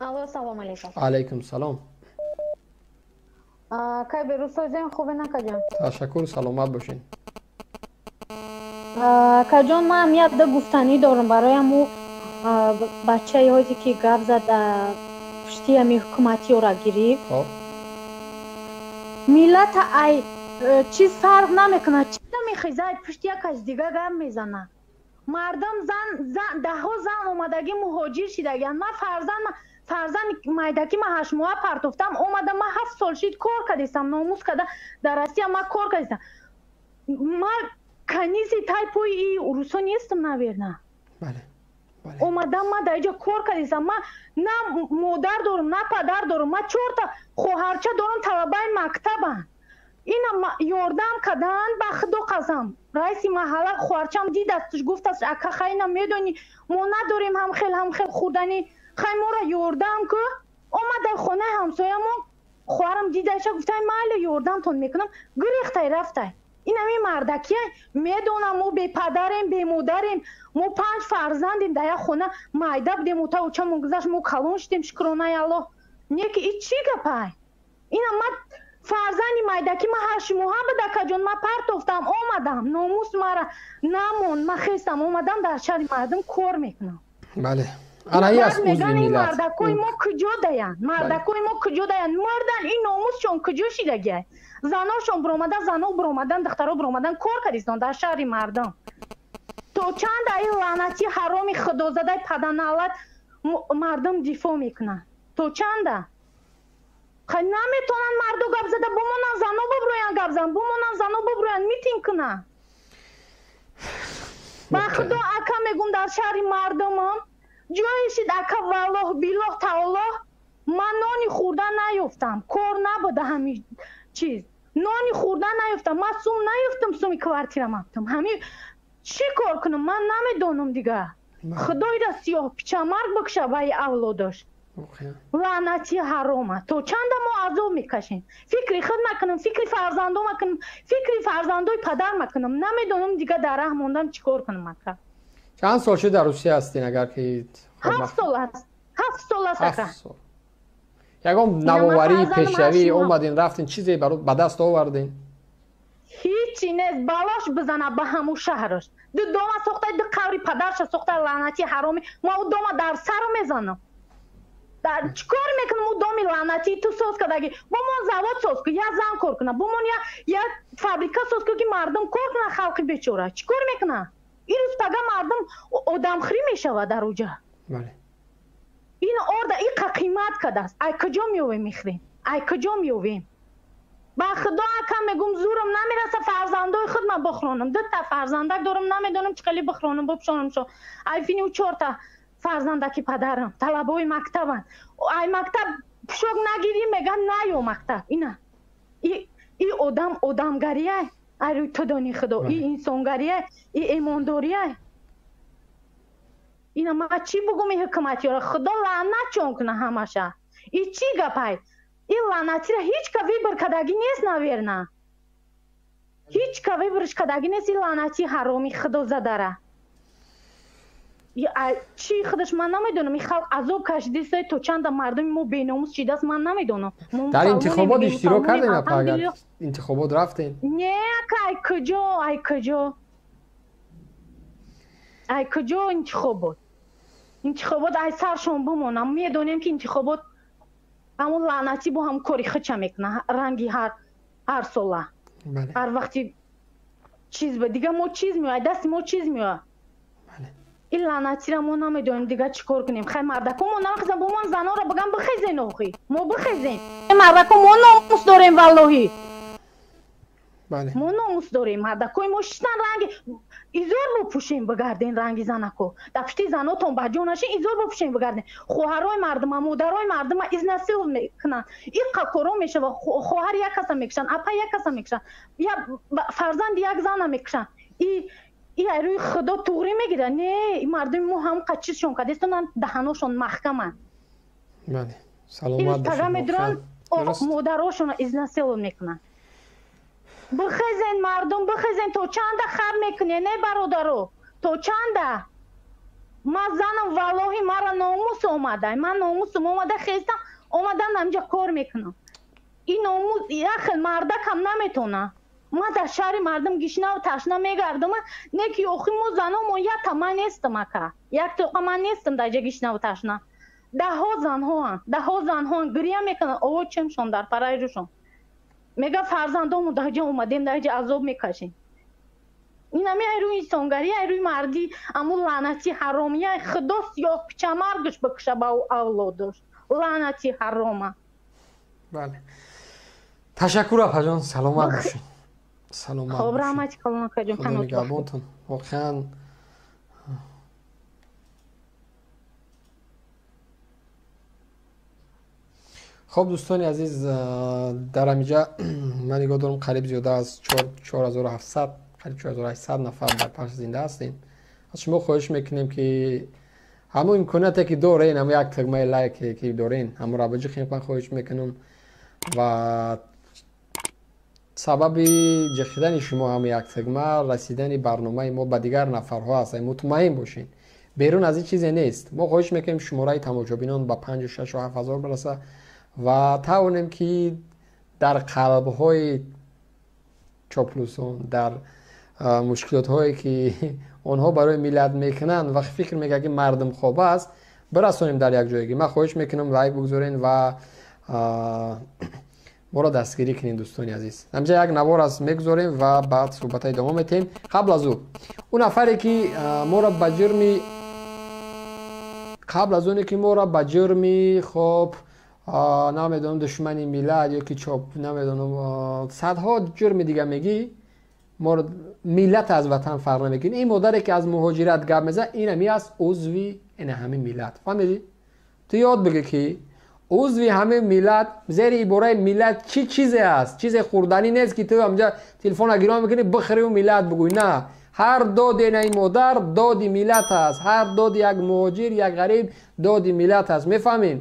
Алло, салом алейкум. Алейкум салом. Кай берӯз, хубе, накаҷон? Ташаккур, саломат бошед. Акаҷон, ман як ду гуфтанӣ дорам барои ҳаму бачаи ҳозе, ки гап зад, пушти ҳами ҳукуматиёра гирифт. Миллата ай чиз фарқ намекунад, чӣ мехезад, пушти як кас дига гап мезанад. Мардум, зан, даҳҳо зан омадагӣ, муҳоҷир шидагианд. Ман фарзанди майдакӣ ман 8 моҳа партофтам, омадам. Ман 7 сол шид кор кардистам, номус карда дар Россия ман кор кардистам. Ман канизи тай пои и урусо нестам, наверно. Омадам, ман дар иҷо кор кардистам. Ман на модар дорам, на падар дорам. Ман чорта хоҳарча дорам, талабаи мактабанд. Ина ёрдам карданд, ба Худо қасам. Раиси маҳалла хоҳарчам дидастш, гуфтаст: «Ака, хайна медонӣ, мо надорем ҳамхел хӯрданӣ, хай моро ёрдам ку». Омад дар хонаи ҳамсоямон, хоҳарам дидаша, гуфтай: «Майли, ёрдамтон мекунам». Гурехтай, рафтай. Ин ҳамин мардакия медонам, мо бепадарем, бемодарем. Мо панҷ фарзандем, дар як хона майда будем, ута учамон гузашт, мо калон шудем, шукронаи Аллоҳ. Не ки и чӣ гапай? Ина ма фарзанди майдакӣ ма 8 моҳа буд, акаҷон, ма партофтам, омадам. Номус мара намонд, ма хестам, омадам, дар шаҳри мардум кор мекунам. Бале, анаи аст узви миллат. Мардакои мо куҷо даянд? Мардакои мо куҷо даянд? Мурдан? Ин номусшон куҷо шидагиай? Заношон биромадан, зано биромадан, духтаро биромадан, кор кардистон дар шаҳри мардум. То чанд ин лаънати ҳароми худозадаи паданалат мардум дифоъ мекунанд? То чанда? Хай, наметавонанд марду гап зада, бумонанд, зано биброянд, гап зан, бумонанд, зано биброянд, митинг кунанд. Ба Худо, ака, мегум, дар шаҳри мардумам ҷое шид, ака, валлоҳ, биллоҳ, таоллоҳ, ман нони хӯрда наёфтам, кор набуда, ҳамин чиз, нони хӯрда наёфтам, ман сум наёфтам, суми квартира мафтам. Ҳамин чӣ кор кунам, ман намедонам дига. Худоира сиёҳ пичамарг бикша ваи авлодош, лаънати ҳарома. То чанда мо азоб мекашем? Фикри худ макунам, фикри фарзандо макунам, фикри фарзандои падар макунам. Намедонам дига, дар раҳ мондам, чӣ кор кунам, ака. Чанд сол шуд дар Русия ҳастин, агар ки? 7 сол аст, 7 сол аст, ака. Ягон навоварӣ, пешравӣ, омадин, рафтин, чизе ба даст овардин? Ҳичи нест. Балош бизана ба ҳамун шаҳраш. Ду дома сохта, ду қабри падарша сохта, лаънати ҳароми. Ма ӯ дома дар сару мезанам. Чӣ кор мекунам? Ӯ доми лаънатии ту соз кардагӣ, бумон завод соз ку, я зан кор куна, бумон я фабрика соз ку, ки мардум кор куна. Халқи бечора чӣ кор мекуна? Ирӯз пага мардум одамхӯрӣ мешавад дар уҷа. Ин орда иқа қимат кардааст, ай куҷо меёвем, мехӯрем, ай куҷо меёвем? Ба Худо, ака, мегум, зурам намераса фарзандои худ ма бихӯронам. Дута фарзандак дорам, намедонам чӣ хеле бихӯронам, бипӯшонамшо. Ай фини чорта фарзандаки падарам талабои мактабанд. Ай мактаб пӯшок нагирӣ, меган наё мактаб. Ина и одам одамгарияй? Ай рӯи ту дони Худо, и инсонгарияй, и эмондорияй? Ина ма чӣ бугум и ҳукуматиёра? Худо лаънат чон куна ҳамаша. И чӣ гапай? Ин лаънатира ҳеҷ ка выбор кардагӣ нест, наверно, ҳеҷ ка выбор ш кардагӣ нест. Ин лаънати ҳароми худозадара чӣ худаш ман намедонам. Ин халқ азоб кашидист, то чанда мардуми мо беномус шидааст, ман намедонам. Дар интихобот иштирок кардем, апа? Агар интихобот рафтем? Не, ака, ай куҷо, ай куҷо, ай куҷо интихобот? Интихобот ай саршон бимонам. Медонем, ки интихобот ҳамон лаънатӣ бо ҳам кори худша мекуна, ранги ҳар сола, ҳар вақти чиз ба дига мо чиз меояд, дасти мо чиз меояд. Ин лаънатира мо намедонем дига чӣ кор кунем. Хай, мардако мо намехезем, бо мон занонро бигам, бихезен, охи мо бихезем. Мардако мо номус дорем, валлоҳи, мо номус дорем. Мардакои мо шиштан, ранги изор бупӯшем, бигарден, ранги занако дар пушти занотон ба ҷо нашин, изор бупӯшем, бигарден. Хоҳарои мардума, модарои мардума изнасил мекунанд, иқа коро мешава. Хоҳар як каса мекушанд, апа як каса мекушанд, фарзанди як зана мекушанд. И ай рӯи Худо туғрӣ мегирад? Не, мардуми мо ҳамқа чизшон кардастонанд, даҳаношон маҳкаманд. Саломат. Медуранд, модарошонро изнасил мекунанд. Бихезен, мардум, бихезен. То чанда хар мекунед? Не, бародаро, то чанда? Ман занам валлоҳи мара номус омада. Ман номусам омада хестам, омадам ҳамҷа кор мекунам. Ин номус як хел мардакам наметона. Ман дар шаҳри мардум гишнаву ташна мегардам, не ки охи мо заномо якта ман нестам ака. Як тоқа ман нестам дар ҷа гишнаву ташна. Даҳҳо занҳоанд, даҳҳо занҳоанд гиря мекунанд, ово чимшон дар параи рӯшон. Мега фарзандомо дар ҷа омадем, дар ҷа азоб мекашем. Ин ҳами ай рӯи инсонгарӣ, ай рӯи мардӣ, аму лаънати ҳаромия, худо сиёҳ пичамаргаш бикуша ба ӯ авлодаш. Лаънати ҳарома. Бале. Ташаккур апаҷон, саломат бошед. Саломат. Хоб, раҳмати калон акаҷон, Худо нигаҳбонтон. Воқеан хоб дӯстони азиз, дар ҳаминҷа ман нигоҳ дорам қариб зиёда аз 4700, қариб 4800 нафар дар пахши зинда ҳастем. Аз шумо хоҳиш мекунем ки ҳамон имконияте ки дорен, ҳамон як тугмаи лайке ки дорен, ҳамонро биҷиқем, ман хоҳиш мекунам ва сабаби ҷиқидани шумо ҳам як тугма расидани барномаи мо ба дигар нафарҳо аст. Мутмаин бошед, берун аз ин чизе нест. Мо хоҳиш мекунем шумораи тамошобинон ба 5, 6 7 ҳазор бираса ва тавонем ки дар қалбҳои чоплусон, дар мушкилотҳое ки онҳо барои миллат мекунанд ва фикр мекунанд ки мардум хоб аст, бирасонем дар як ҷойгӣ. Ман хоҳиш мекунам лайк бигузорен ва моро дастгирӣ кунед дӯстони азиз. Ҳамҷа як навор аст мегузорем ва баъд суҳбата идома метиҳем. Қабл аз ӯ нафаре ки моро ба ҷурми, қабл аз оне ки моро ба ҷурми хоб намедонам душмани миллат ё ки чоп намедонам садҳо ҷурми дига мегӣ, моро миллат аз ватан фарқ намекунад. Ин модаре ки аз муҳоҷират гап мезанад, ин ҳами аст узви ин ҳамин миллат. Фаҳмидӣ? Ту ёд бигир ки узви ҳамин миллат, зери ибораи миллат чӣ чизе аст? Чизе хӯрданӣ нест ки ту ҳамҷа телефона гирон мекунӣ, бихӯриву миллат бигӯй. На, ҳар доди ин модар доди миллат аст. Ҳар доди як муҳоҷир, як ғариб доди миллат аст. Мефаҳмем?